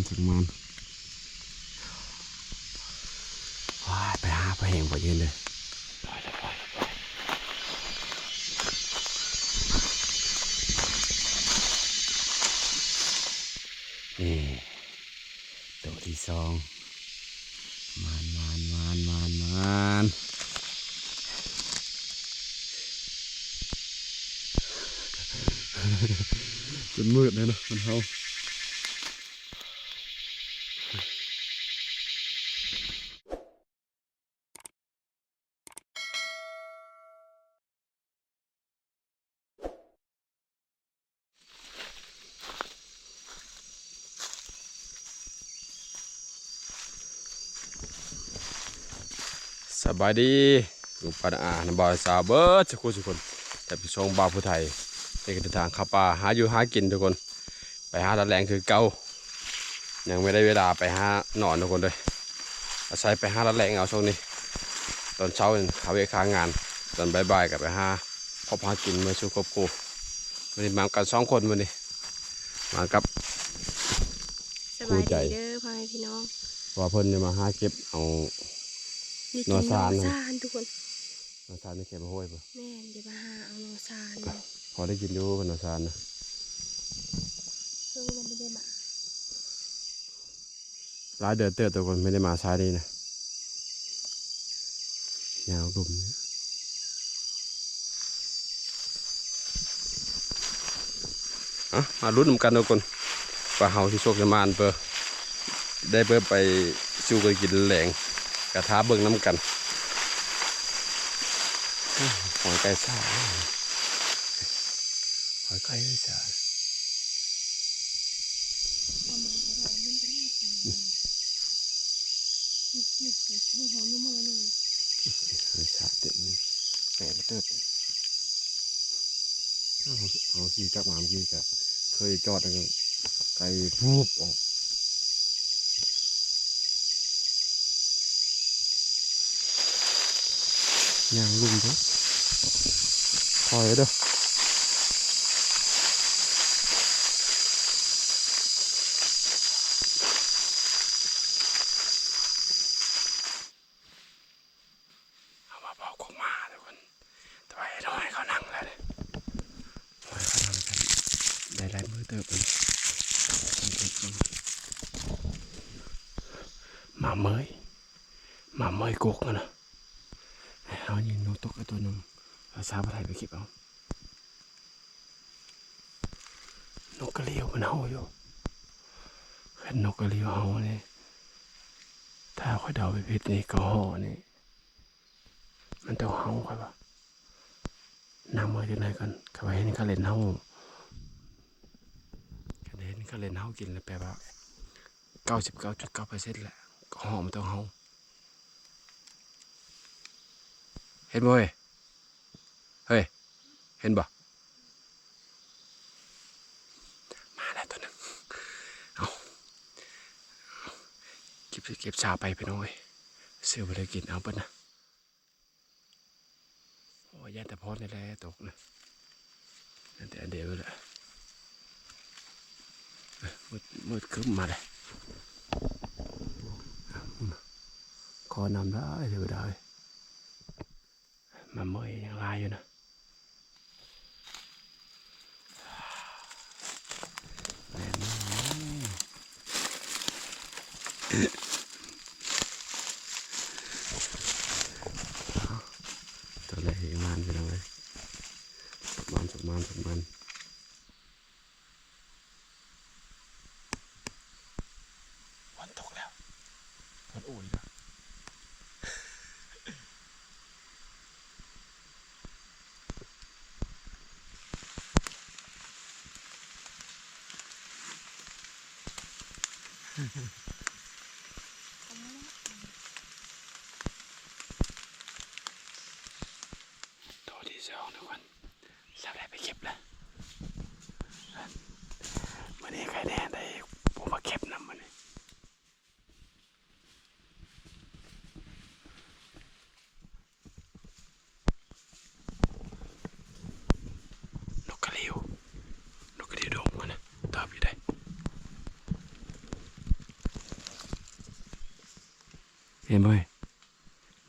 ປະມານ ວ້າຍ ໄປຫາປາແຫ້ງບໍ່ຢືນເດີ. ນີ້ ໂຕທີສອງ ມານ ມານ ມານ ມານ ມານ ຈົນມືດແລ້ວເນາະ ມັນເຫົ່າ. ສະບາຍດີ ລຸງປ້ານ້າອາ ນ້າບ່າວສາວ ເບິດສູ່ຄົນສູ່ຄົນ ທ່ານຜູ້ຊົມ ບ່າວຜູ້ໄທ ນີ້ກໍເດີນທາງເຂົ້າປ່າ ຫາຢູ່ຫາກິນທຸກຄົນ. ໄປຫາລາແລງຄືເກົ່າ ຍັງບໍ່ໄດ້ເວລາໄປຫານອນທຸກຄົນເດີ. ອາໄສໄປຫາລາແລງເອົາຊ່ວງນີ້ ຕອນເຊົ້ານີ້ຫາວຽກຫາງານ ຕອນບ່າຍໆກໍໄປຫາ ເຮັດຫາກິນມາສູ່ຄອບຄົວ. ມື້ນີ້ມາກັນສອງຄົນ ມື້ນີ້ມາກັບ ສະບາຍດີເດີພໍ່ແມ່ພີ່ນ້ອງ ເພາະວ່າເພິ່ນໄດ້ມາຫາເກັບເອົາ ໄດ້ກິນໜໍ່ຊານ ໜໍ່ຊານທຸກຄົນ. ໜໍ່ຊານນີ້ເກັບມາໂຫຍບໍ່? ແມ່ນ ໄດ້ມາຫາເອົາໜໍ່ຊານ. ພໍໄດ້ກິນຢູ່ໜໍ່ຊານນະ. ເພິ່ນຍັງບໍ່ໄດ້ມາ ຫຼາຍເດືອນເຕີບທຸກຄົນ ບໍ່ໄດ້ມາສາຍນີ້ນະ. ຍາວລຸ່ມນີ້ ເອົາ ມາລຸ້ນນຳກັນທຸກຄົນ ວ່າເຮົາຊິໂຊກຊິໝານເປີ ໄດ້ເປີໄປສູ່ກັນກິນແລງ ກະຖ້າເບິ່ງນຳກັນ. ໂອ້ຍ ຫອຍໄກ່ສາ ຫອຍໄກ່ສາ. ເອີ ສາເຕັມ ແປກເຕີບ. ເຮົາ ເຮົາຂີ່ຈັກມາເມື່ອກີ້ກະເຄີຍຈອດ ແລ້ວກໍໄກ່ວູບອອກ. ຍ່າງລຸ່ມເດີ້ ຄ່ອຍເດີ້. ເຮົາມາເຝົ້າກົກໝາທຸກຄົນ ແຕ່ວ່າເຫັນເຮົາໃຫ້ເຂົານັ່ງແລ້ວເດ້. ເຮົາໃຫ້ເຂົານັ່ງກັນ ໄດ້ຫຼາຍມື້ເຕີບແລ້ວ. ໝາເມີຍ ໝາເມີຍກົກຫັ້ນນະ. ເຮົາຍິງນົກຕົກໄປຕົວໜຶ່ງ ເອົາສາວໄທໄປເກັບເອົາ. ນົກກະຫຼຽວມັນເຫົ່າຢູ່ ຄັນນົກກະຫຼຽວເຫົ່ານີ້ ຖ້າຂ້ອຍເດົາບໍ່ຜິດນີ້ ກະຮອກນີ້ ມັນຕ້ອງເຫົ່າ ຂ້ອຍວ່າ. ນັ່ງເບິ່ງຈັກໜ້ອຍກ່ອນ ຄັນວ່າເຫັນເຂົາຫຼິ້ນເຫົ່າ ຄັນເຫັນເຂົາຫຼິ້ນເຫົ່າກິນແລ້ວ ແປວ່າເກົ້າສິບເກົ້າຈຸດເກົ້າເປີເຊັນແຫຼະ ກະຮອກມັນຕ້ອງເຫົ່າ. ເຫັນບໍ່ເຮີ້ຍ? ເຮີ້ຍ ເຫັນບໍ່? ມາແລ້ວຕົວໜຶ່ງ. ເອົາ ເກັບ ເກັບສາໄປພີ່ນ້ອງເອີຍ ຊື້ບໍ່ໄດ້ກິນ ເອົາເບິດນະ. ໂອ້ຍ ຢ້ານແຕ່ພອນນີ້ແຫຼະຕົກນະ ຢ້ານແຕ່ອັນດຽວແຫຼະ. ມືດ ມືດຄຶ້ມມາເລີຍ ຂໍນຳໄດ້ເທວະດາເອີຍ. ໝາເມີຍຍັງຫຼາຍຢູ່ນະ ແລ່ນມາ. ຕົວແລກຍັງມານ ພີ່ນ້ອງເອີຍ ໝານ ໝານ ໝານ. ຝົນຕົກແລ້ວ ຝົນໂອຍແລ້ວ. ໂຕທີສອງທຸກຄົນ ສາວໄດ້ໄປເກັບແລ້ວ. ມື້ນີ້ໃຄແດ່ໄດ້ຜູ້ມາເກັບນຳມື້ນີ້. ນົກກະຫຼຽວ ນົກກະຫຼຽວດົງຫັ້ນນະ ຕອບຢູ່ໃດ. ເຫັນບໍ່ເອີຍ?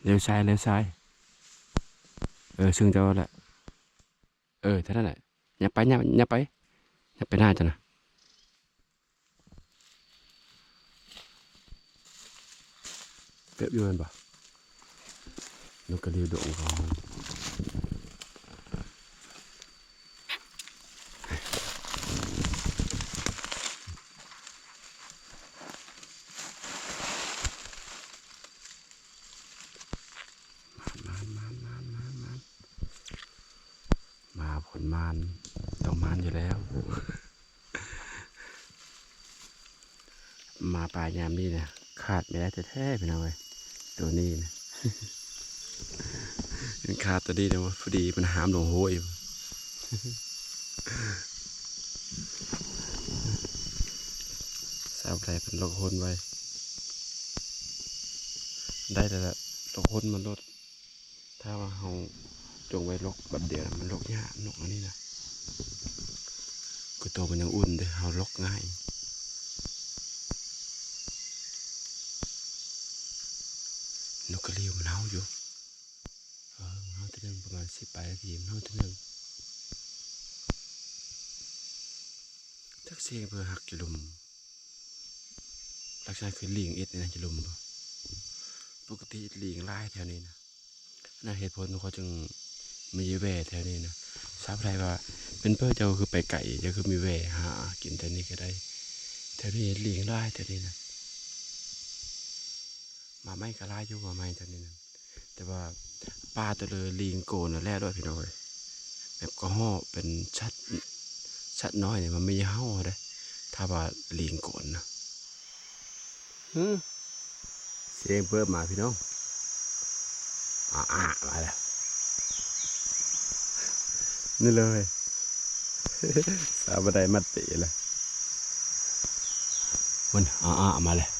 ລ້ຽວຊ້າຍ ລ້ຽວຊ້າຍ. ເອີ ເຊິ່ງເຈົ້າແຫຼະ. ເອີ ເທົ່ານັ້ນແຫຼະ. ຫຍັບໄປ ຫຍັບ ຫຍັບໄປ ຫຍັບໄປໜ້າເຈົ້ານະ. ເປັບຢູ່ແມ່ນບໍ່? ນົກກະຫຼຽວດົງຂອງເຮົາ. ມານ ມານ ມານ ມານ ມານ ມານ. ມາຄົນມານ ຕ້ອງມານຢູ່ແລ້ວ. ມາປ່າຍາມນີ້ນະ ຂາດບໍ່ໄດ້ແທ້ໆ ພີ່ນ້ອງເອີຍ ໂຕນີ້ນະ. ມັນຂາດໂຕນີ້ນະ ພໍດີມັນຫາມລົງຫ້ວຍ. ສາວໄພເພິ່ນລັອກຫົນໄວ້ ໄດ້ແລ້ວລະ ລັອກຫົນມັນໂລດ. ຖ້າວ່າເຮົາຈົ່ງໄວ້ລັອກບັດດຽວ ມັນລັອກຍາກ ນົກອັນນີ້ນະ. ຄືໂຕມັນຍັງອຸ່ນເດ້ ເຮົາລັອກງ່າຍ. ນົກກະຫຼຽວມັນເຫົ່າຢູ່. ເອີ ມັນເຫົ່າເທື່ອໜຶ່ງ ປະມານສິບປາຍນາທີ ມັນເຫົ່າເທື່ອໜຶ່ງ. ຈັກສຽງເພິ່ນຮັກຢູ່ລຸ່ມ. ລັກສະນະຄືລີງເອັດນີ້ນະ ຢູ່ລຸ່ມ. ປົກກະຕິລີງຫຼາຍແຖວນີ້ນະ. ນັ້ນເຫດຜົນເຂົາຈຶ່ງມີແວ່ແຖວນີ້ນະ. ຊາວໄທວ່າ ເປັນເພາະເຈົ້າຄືໄປໄກ ເຈົ້າຄືມີແວ່ຫາກິນແຖວນີ້ກໍໄດ້. ແຖວນີ້ລີງຫຼາຍແຖວນີ້ນະ. ໝາກໄມ້ກໍຫຼາຍຢູ່ ໝາກໄມ້ແຖວນີ້ນະ. ແຕ່ວ່າປ່າຕົວເລີລີງໂກນແລ້ວໂລດ ພີ່ນ້ອງເອີຍ. ແບບກະຮອກເປັນສັດ ສັດນ້ອຍນີ້ມັນມີເຫົ່າເດ້ ຖ້າວ່າລີງໂກນນະ. ຫື ສຽງເປີບມາພີ່ນ້ອງ. ອາໆ ມາແລ້ວ ນີ້ເລີຍ. ສາວບໍ່ໄດ້ມັດເຕະແລ້ວ. ມັນອາໆ ມາແລ້ວ.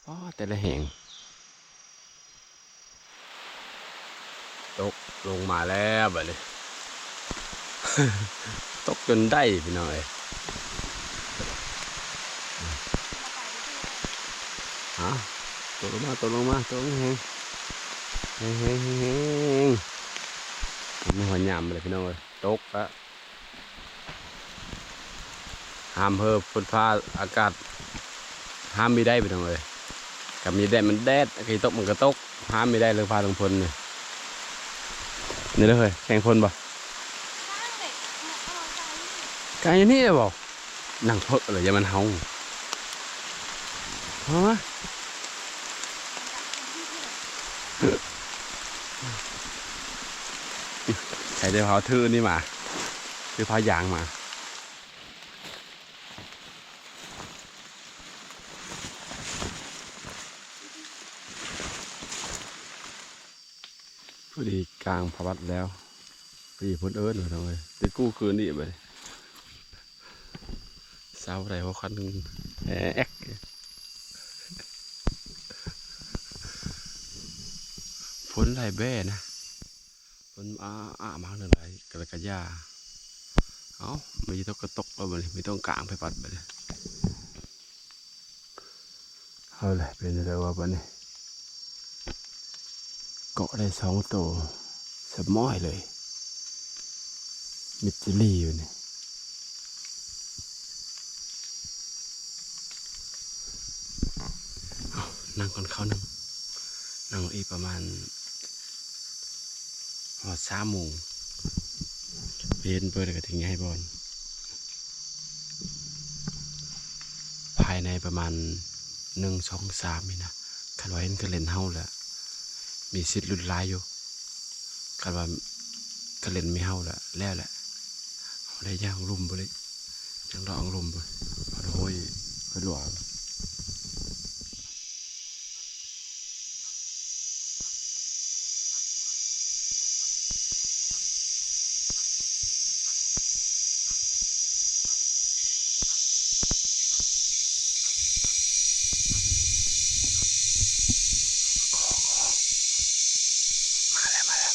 ອໍ ແຕ່ລະແຫງ. ຕົກລົງມາແລ້ວບາດນີ້. ຕົກຈົນໄດ້ພີ່ນ້ອງເອີຍ. ຮະ ຕົກລົງມາ ຕົກລົງມາ ຕົກແຮງໆ ແຮງໆ ແຮງໆ. ບໍ່ມີຫົວຍາມເລີຍພີ່ນ້ອງເອີຍ ຕົກລະ. ຫ້າມເຮີ້ ຝົນຟ້າອາກາດຫ້າມບໍ່ໄດ້ພີ່ນ້ອງເອີຍ. ກໍມີແດດມັນແດດ ກໍຕົກມັນກໍຕົກ ຫ້າມບໍ່ໄດ້ເລື່ອງຟ້າເລື່ອງຝົນນີ້. ນີ້ເດີເຮີ້ຍ ແຂ່ງຝົນບໍ່? ກາງຢູ່ນີ້ເລີຍບໍ່? ນັ່ງເພີ້ເລີຍ ຢ່າມັນເຫົ່າ. ເອົາມາ. ໃສ່ແຕ່ເຮົາຖືນີ້ມາ ຖືຜ້າຢາງມາ. ພໍດີກາງພະວັດແລ້ວ ປີພຸ້ນເອີ້ນ ພີ່ນ້ອງເອີຍ ໄດ້ກູ້ຄືນອີກບາດນີ້. ສາວໄດ້ຫົວຄັນແອກ ຝົນໄຫຼແບ້ນະ. ເພິ່ນອາ ອາ ມາເລື່ອງໃດກໍລະກະຢ່າ. ເອົ້າ ມີຕົກກະຕົກແລ້ວບາດນີ້ ມີຕ້ອງກາງໄປບັດບາດນີ້. ເອົາແຫຼະ ເປັນຈັ່ງໃດວະບາດນີ້? ເກາະໄດ້ສອງໂຕ ສະໝ້ອຍເລີຍ ມິດຈີ່ລີ້ຢູ່ນີ້. ເອົາ ນັ່ງກ່ອນຄາວໜຶ່ງ ນັ່ງອີກປະມານຮອດສາມໂມງ ເຫັນເບີດກໍເຖິງຍ້າຍບ່ອນ. ພາຍໃນປະມານໜຶ່ງ ສອງ ສາມນີ້ນະ ຄັນວ່າເຫັນເຂົາຫຼິ້ນເຮົາແລ້ວ ມີສິດຫຼຸດຫຼາຍຢູ່. ຄັນວ່າເຂົາຫຼິ້ນມີເຮົາແລ້ວ ແລ້ວແຫຼະ ເຮົາໄດ້ຍ່າງລຸ່ມພຸ້ນເລີຍ ຍ່າງເລາະເອົາລຸ່ມພຸ້ນ ຮອດຫ້ວຍ ຫ້ວຍຫຼວງ. ມາແລ້ວ ມາແລ້ວ.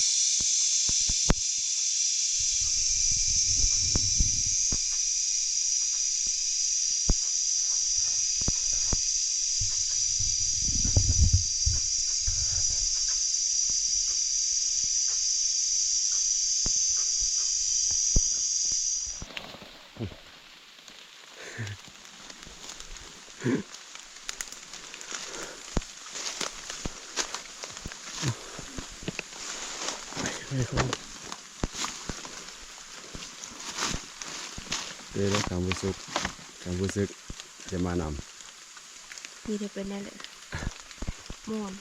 ເດີ ຄວາມຮູ້ສຶກ ຄວາມຮູ້ສຶກຈະມານຳ ມີແຕ່ເປັນນັ້ນແຫຼະ ມ່ວນ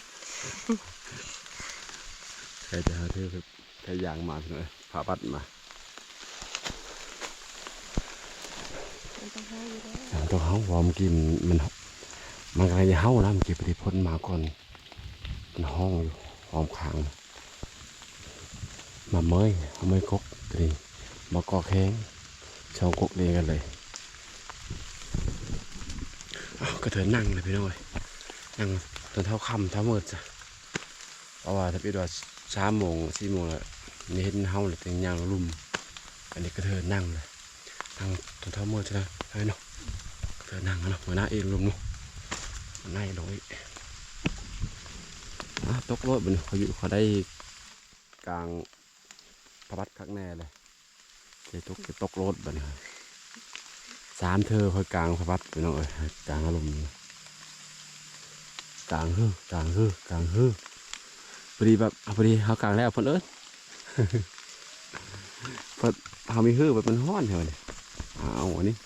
ໃຜຈະຫາຖື ໃຜຍ່າງມາ ເອີ ພາບັດມາ ມັນຕ້ອງເຮົາຢູ່ແລ້ວ ມັນຕ້ອງເຮົາ ເພາະວ່າເມື່ອກີ້ມັນ ມັນ ມັນກຳລັງຈະເຮົານະ ເມື່ອກີ້ພໍດີພົ້ນມາກ່ອນ ມັນຮ້ອງຢູ່ອ້ອມຂ້າງ ໝາກເມີຍ ໝາກເມີຍກົກ ໂຕນີ້ ໝາກກອກແຂງ ສອງກົກລຽງກັນເລີຍ ອ້າວ ກະເທີນນັ່ງເລີຍພີ່ນ້ອງເອີຍ ນັ່ງຈົນເທົ່າຄ່ຳເທົ່າມືດຊະ ເພາະວ່າຖ້າປິດວ່າສາມໂມງ ສີ່ໂມງແລ້ວ ນີ້ເຫັນເຮົາແລ້ວ ຈັ່ງຍ່າງລຸມ ອັນນີ້ກະເທີນນັ່ງເລີຍ ນັ່ງຈົນເທົ່າມືດຊະນະ ເອີເນາະ ກະເທີນນັ່ງເນາະ ເມືອໜ້າອີກ ລຸມເນາະ ເມືອໜ້າອີກ ລົງອີກ ອາ ຕົກໂລດບັດນີ້ ເຂົາຢູ່ ເຂົາໄດ້ກາງ ພະບັດຄັກແນ່ເລີຍ ເຈຕົກ ເຈຕົກໂລດບັດນີ້ ສາມເທື່ອຄ່ອຍກາງພະບັດ ພີ່ນ້ອງເອີຍ ກາງອາລົມ ກາງເຮີ ກາງເຮີ ກາງເຮີ ພໍດີແບບ ພໍດີເຮົາກາງແລ້ວ ເພິ່ນເອີ້ນ ເພິ່ນ ເຮົາມີເຮີ ແບບມັນຮ້ອນແທ້ບັດນີ້ ເອົາອັນນີ້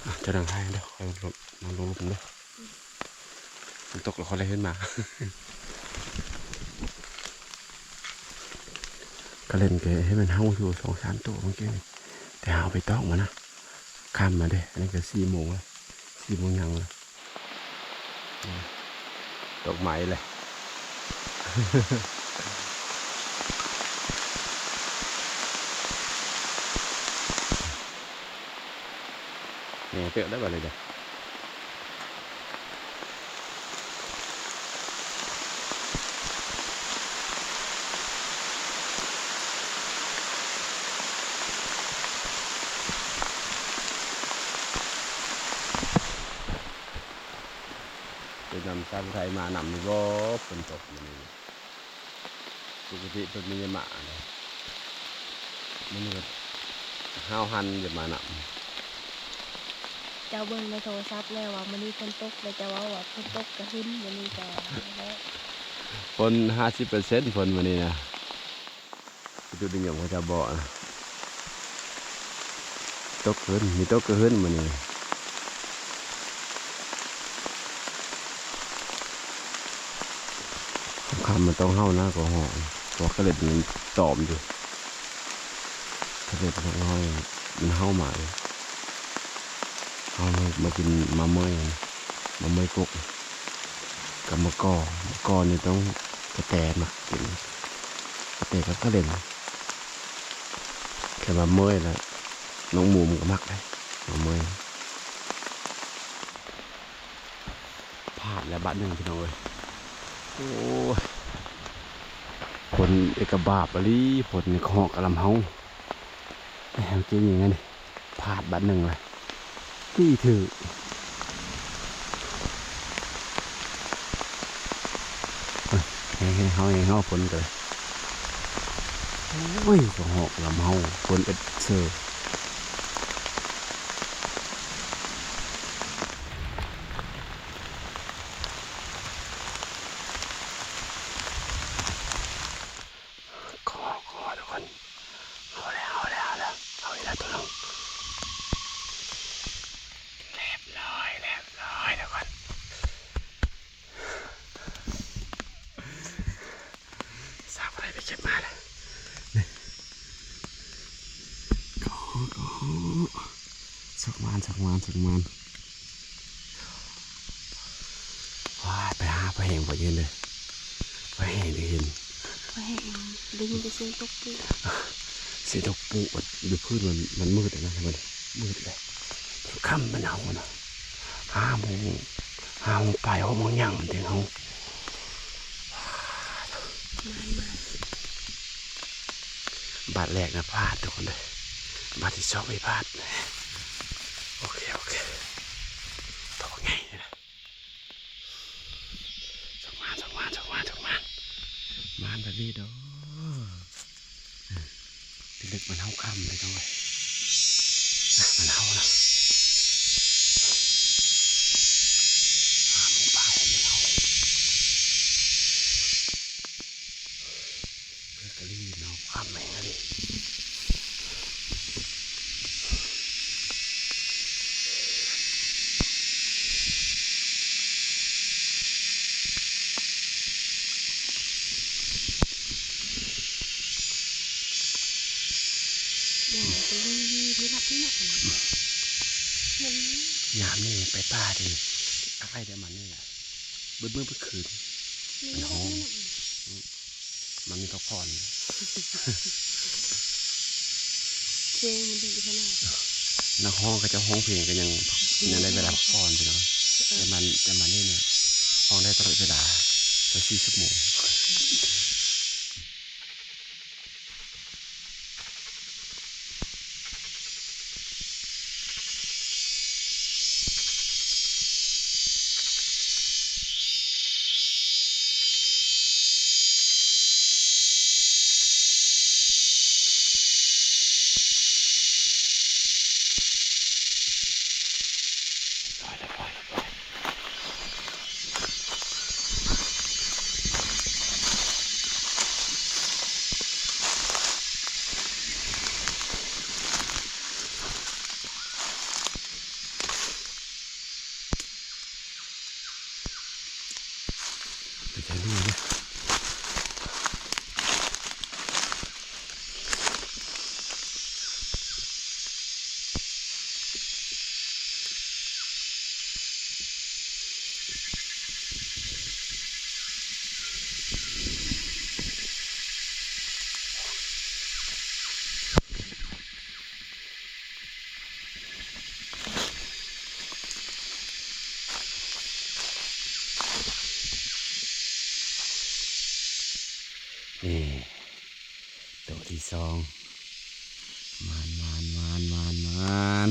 ອາ ຈະນັ່ງຖ່າຍເດີ ຄ່ອຍລົງ ນັ່ງລົງລຸມເດີ ອືມ ຝົນຕົກແລ້ວຄ່ອຍໄລ່ຂຶ້ນມາ ກະເຫຼັ້ນກະເຫັນມັນເຫົ່າຢູ່ສອງສາມໂຕເມື່ອກີ້ນີ້ ແຕ່ເຮົາໄປຕອກມານະ ຄ່ຳມາເດ້ ອັນນີ້ກະສີ່ໂມງແລ້ວ ສີ່ໂມງຫຍັງແລ້ວ. ອືມ ດອກໄມ້ແຫຼະ ແຮງເຕີບໄດ໋ບັດນີ້ເດີ. ເປັນນຳຊາວໄທມານຳຢູ່ບໍ່ ຝົນຕົກມື້ນີ້ ປົກກະຕິເພິ່ນມີແຕ່ໝາເດ້ ມື້ນີ້ກໍຫ້າວຫັນຈະມານຳ. ເຈົ້າເບິ່ງໃນໂທລະສັບແລ້ວວ່າມື້ນີ້ຝົນຕົກ ແລ້ວເຈົ້າເວົ້າວ່າຝົນຕົກກະຫຶ້ນ ມື້ນີ້ກະ ຝົນຫ້າສິບເປີເຊັນ ຝົນມື້ນີ້ນະ. ອຸຕຸນິຍົມເຂົາເຈົ້າບອກນະ ຕົກຄືນ ມີຕົກຄືນມື້ນີ້ ຄ່ຳໆ ມັນຕ້ອງເຫົ່ານະ ກໍຮ້ອງ ເພາະວ່າກະເລັດມັນຕອມຢູ່ ກະເລັດມັນຮ້ອງ ມັນເຫົ່າມາເລີຍ ເຮົາມາກິນໝາກເມີຍ ໝາກເມີຍກົກ ກັບໝາກກໍ ໝາກກໍນີ້ຕ້ອງກະແຕມັກກິນ ກະແຕກັບກະເລັດ ແຕ່ວ່າເມີຍລະ ນ້ອງໝູມັນກໍມັກໄດ໋ ເມືອຍ ພາດແລ້ວບາດໜຶ່ງພີ່ນ້ອງເອີຍ ໂອ້ຍ ຝົນເອກະບາບອີ່ຫຼີ ຝົນນີ້ເຫາະກະລຳເຮົາ ແອ ເມື່ອກີ້ນີ້ໄງນີ້ ພາດບາດໜຶ່ງລະ ຕີຖືກ ແຮງໆ ເຮົາ ແຮງເຮົາ ຝົນກໍໄດ້ ໂອ້ຍ ກະເຫາະກະລຳເຮົາ ຝົນເອັດເຊີ. ກໍ ກໍ ທຸກຄົນ ເອົາແລ້ວ ເອົາແລ້ວ ເອົາແລ້ວ ເອົາອີກແລ້ວໂຕໜຶ່ງ ລຽບຮ້ອຍ ລຽບຮ້ອຍ ທຸກຄົນ ສາວໄປເກັບມາແລ້ວ ກໍ ກໍ ສອກມານ ສອກມານ ສອກມານ. ວ້າຍ ໄປຫາພໍ່ແຫ້ງບໍ່ເຫັນເດີ ພໍ່ແຫ້ງໄດ້ເຫັນ ພໍ່ແຫ້ງໄດ້ຍິນແຕ່ສຽງຕົກປຸ ສຽງຕົກປຸ ຢູ່ພື້ນມັນ ມັນມືດແລ້ວນະ ມັນມືດແລ້ວ ຄ່ຳແລ້ວນະ ຫ້າໂມງ ຫ້າໂມງປາຍ ຫົກໂມງຫຍັງແຕ່ເຮົາ ບາດແລກນະພາດທຸກຄົນເດີ ບາດທີສອງບໍ່ພາດ ໂອເຄ ໂອເຄ ໂຕໃຫຍ່ເລີຍນະ ສອງມານ ສອງມານ ສອງມານ ສອງມານ ມານແບບນີ້ເດີ. ລຶກມັນເຮົາຄ່ຳເລີຍເນາະ ມັນເຮົານະ ຫ້າໂມງປາຍແລ້ວ ເພິ່ນກະລີ້ເນາະ ຄ່ຳແຮງອີ່ຫຼີ. ຍາມນີ້ໄປປ່າເດ້ ອາໄອແຕ່ມັນນີ້ແຫຼະ ເບິດມື້ເບິດຄືນ ມັນຮ້ອງ ມັນມີພັກຜ່ອນ ເພງມັນດີຂະໜາດ ນັກຮ້ອງເຂົາເຈົ້າຮ້ອງເພງກໍຍັງ ຍັງໄດ້ເວລາພັກຜ່ອນຢູ່ເນາະ ເອີ ແຕ່ມັນ ແຕ່ມັນນີ້ນີ້ ຮ້ອງໄດ້ຕະຫຼອດເວລາ ຊາວສີ່ຊົ່ວໂມງ. ໄປຖ່າຍຮູບນະ. ນີ້ ໂຕທີສອງ ມານ ມານ ມານ ມານ ມານ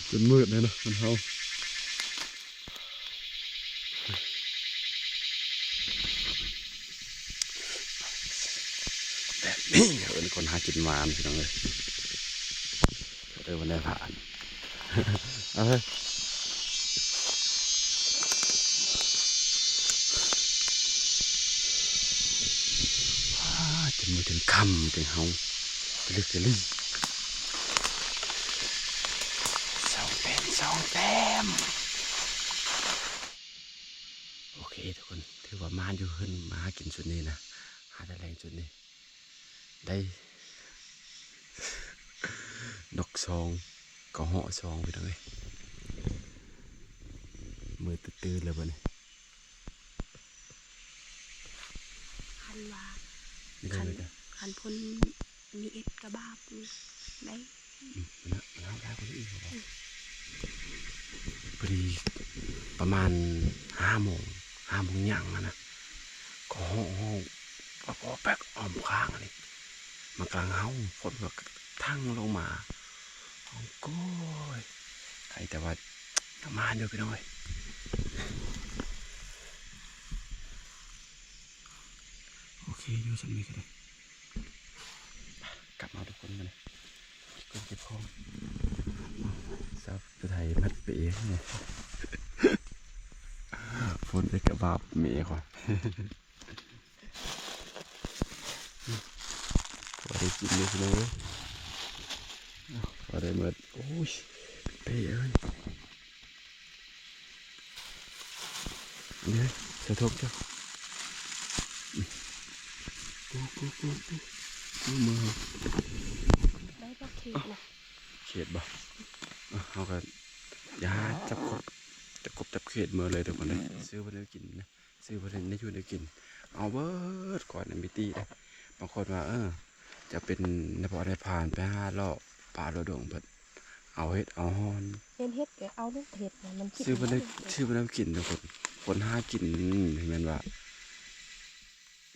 ຈົນມືດແລ້ວເນາະ ມັນເຫົ່າ. ແບບນີ້ເອີ້ນຄົນຫາກິນໝານ ພີ່ນ້ອງເອີຍ ເອີ້ນວ່ານາຍພານ ເອີ ອ້າ ຈົນມື້ຈົນຄ່ຳຈັ່ງເຮົາ ກະລຶກກະລີ້ ສອງແຕ້ມ ສອງແຕ້ມ. ໂອເຄທຸກຄົນ ຖືວ່າມານຢູ່ ຂຶ້ນມາຫາກິນຊຸດນີ້ນະ ຫາໄດ້ແລງຊຸດນີ້ ໄດ້ນົກສອງ ກະເຫາະສອງ ພີ່ນ້ອງເອີຍ ມືດຕື່ນໆ ແລ້ວບັດນີ້ ຄັນວ່າ ນີ້ ຄັນ ນີ້ ຄັນຝົນ ມີເອັດກະບາບນີ້ໄດ້ ອືມ ມັນ ມັນເອົາໄດ້ພໍດີ ອືມ ພໍດີປະມານຫ້າໂມງ ຫ້າໂມງຫຍັງຫັ້ນນະ ກໍຮ້ອງ ຮ້ອງປອກໆແປກອ້ອມຂ້າງນີ້ ມັນກຳລັງເຫົ່າ ຝົນກໍທັ່ງລົງມາ ໂອ້ໂກຍ ໃຜແຕ່ວ່າມາຢູ່ ພີ່ນ້ອງເອີຍ. ໂອເຄ ຢູ່ຊັ້ນນີ້ກໍໄດ້ ກັບມາທຸກຄົນ ມາເລີຍ ເກັບຂອງ ສາວຜູ້ໄທມັດເປ ຝົນເອັດກະບາບແມ່ຂ້ອຍ ພໍໄດ້ກິນຢູ່ ພີ່ນ້ອງເອີຍ ພໍໄດ້ໝົດ ໂອ້ຍ ເປເອີຍ. ເດ້ ໃສ່ຖົງເຈົ້າ ໂອ້ ໂອ້ ໂອ້ ໂອ້ ໂອ້ ມາ ໄດ້ບໍ່ເຂດນະ ເຂດບໍ່ ເຮົາກໍຢ່າຫາຈັບກົບ ຈັບກົບຈັບເຂດເມີເລີຍທຸກຄົນເດີ ຊື້ບໍ່ໄດ້ກິນນະ ຊື້ບໍ່ໄດ້ ໄດ້ຢູ່ໄດ້ກິນ ເອົາເບິດ ກ່ອນນະມິຕິເດ້ ບາງຄົນວ່າ ເອີ ຈະເປັນນາຍພານ ນາຍພານ ໄປຫາເລາະປ່າເລາະດົງ ເພິ່ນເອົາເຫັດເອົາຫອນ ເຫັນເຫັດກໍເອົາໂລດ ເຫັດນະ ມັນກິນ ຊື້ບໍ່ໄດ້ ຊື້ບໍ່ໄດ້ກິນທຸກຄົນ ຄົນຫາກິນ ແມ່ນວ່າ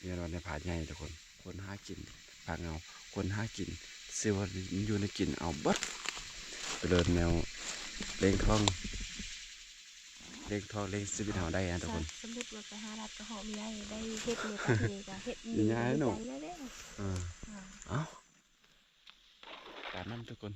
ແມ່ນວ່ານາຍພານໃຫຍ່ທຸກຄົນ ຄົນຫາກິນ ພາກເງົາ ຄົນຫາກິນ ຊື້ວ່າຢູ່ໃນກິນ ເອົາເບິດ ໄປເລີຍແນວເລງທ້ອງ. ລ້ຽງທ້ອງລ້ຽງຊີວິດເຮົາໄດ້ນະທຸກຄົນ. ສົມມຸດວ່າໄປຫາລັດກະເຫາະມີໄດ້ ໄດ້ເຮັດເລີຍ ຕັດເລີຍກະເຮັດມີ ງ່າຍເນາະ ໄດ້ແລ້ວ. ເອີ ເອົ້າ ຕາມນັ້ນທຸກຄົນ.